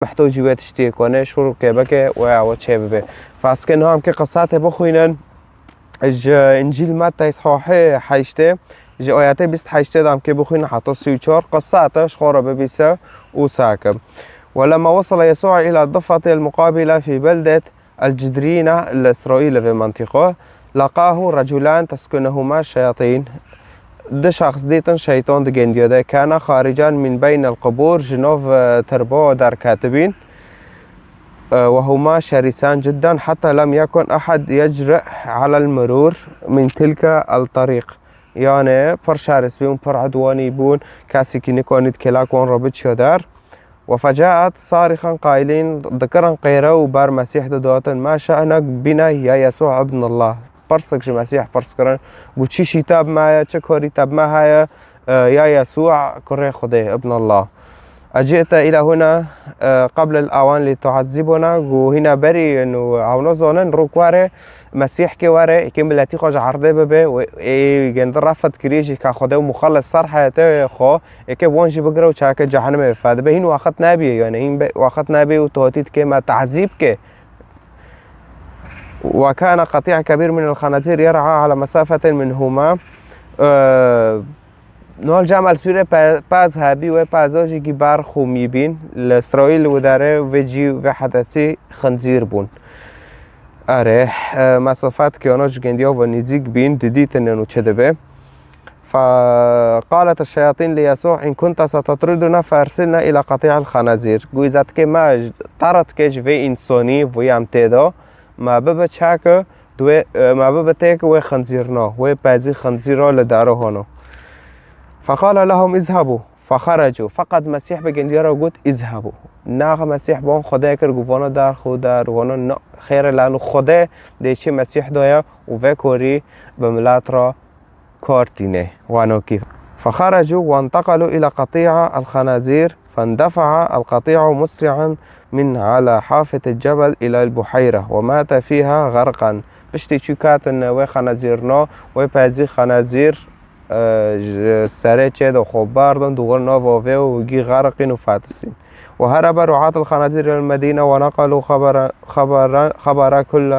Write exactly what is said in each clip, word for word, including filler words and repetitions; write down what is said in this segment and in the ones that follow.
Mehto jî wê tiştiyê kone, şûr û kêbeke wê ew çê bibe. Fas ke niha em kê qisatê bixwînin, ji Încîl Metta îshohê heştê, ji ayetê bîst heştê de em kê bixwînin heta sî û çar, qisate ji xwe re bibîse û sake. ولما وصل يسوع إلى الضفة المقابلة في بلدة الجدرينة الإسرائيلية في منطقة، لقاه رجلان تسكنهما الشياطين. Di şexs dîtin şeytan di gendiya de. كانا خارجان من بين القبور, ji nav, e, tirba derketibîn. E, وهما شرسان جدا حتى لم يكن أحد يجرؤ على المرور من تلك الطريق. Yani pir şeris bûn, pir edwanî bûn, kesekî nikanît kêlek wan re biçiya der. وفجاءت صارخا قائلين, dikirin qêre û ber Mesîh didatin, ما شأنك بنا يا يسوع ابن الله. Pirsik ji Mesîh pirs kirin, got, çi şî te bi me ye, çi karî te bi me heye, e, ya Yesû, kurê Xwedê, ibn Allah. أجئت إلى هنا، e, قبل الأوان لتعذبنا؟ Got, hîna berî in û ew nazanin, rûk were, Mesîh kê were, êkê miletî xwe ji erdê bibe, û ê gendi refet kirî jî ka Xwedê û Muxellis ser heyetê xwe, êkê wan jî bigire û çeke cehenimê fedibe. Hîn wexit nebiye, yani hîn be-, wexit nebiye û tu hatî dikê me tehzîb ke. وكان قطيع كبير من الخنازير يرعى على مسافة منهما. E, Nol cem el sûrê pe-, pez hebî, wê peza jî gî ber xûmî bîn. Li Îsraîl û derê vê cî vê hedesî xinzîr bûn. Erê, e, mesafet kiyano ji gendiya ve nêzîk bîn, didîtin û çi dibe. فقالت الشياطين ليسوع: إن كنت ستطردنا فأرسلنا إلى قطيع الخنازير. Got, îzet ke me ji, teret ke ji vê însonî, vû em tê de, me bibe çeke, di wê, e, me bibe têk wê xinzîrna, wê pezî xinzîra li daro hano. فقال لهم: اذهبوا. فخرجوا. Feqet Mesîh bi gendiya re got, اذهبوا. Naxa Mesîh ban Xwedê kir, got, vana derxo der, vana na-, xêre lanu Xwedê dê çi Mesîh daya û vê korî bi milet re kar tîne, wano kî. فخرجوا وانتقلوا إلى قطيع الخنازير، فاندفع القطيع مسرعا من على حافة الجبل إلى البحيرة، ومات فيها غرقا. Piştî çû ketin wê xenezîrna, wê pezî xenezîr, e, ji serê çê de xwe berdin, dûxir nava vê û gî xeriqîn û fetisîn. وهرب رعاة الخنازير إلى المدينة ونقلوا خبر، خبر، خبر كل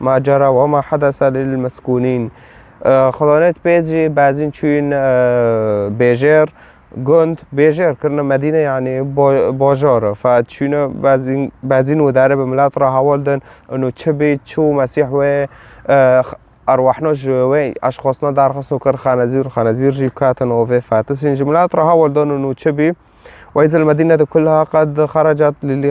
ما جرى وما حدث للمسكونين. E, Xwedê pê jî bezîn çûyîn, e, bêjêr, gund, bêjêr kirine Medîne, yanî bo-, bajar. Fe çûne bezîn, bezîn û dere bi milet re hewl din, û çi bî, çû Mesîh wê, e, erwahno ji wê eşxosna derxist û kir xenezîr, xenezîr jî ketin û vê fetisîn ji milet re hewl din û çi bî. وإذا المدينة كلها قد خرجت للقاء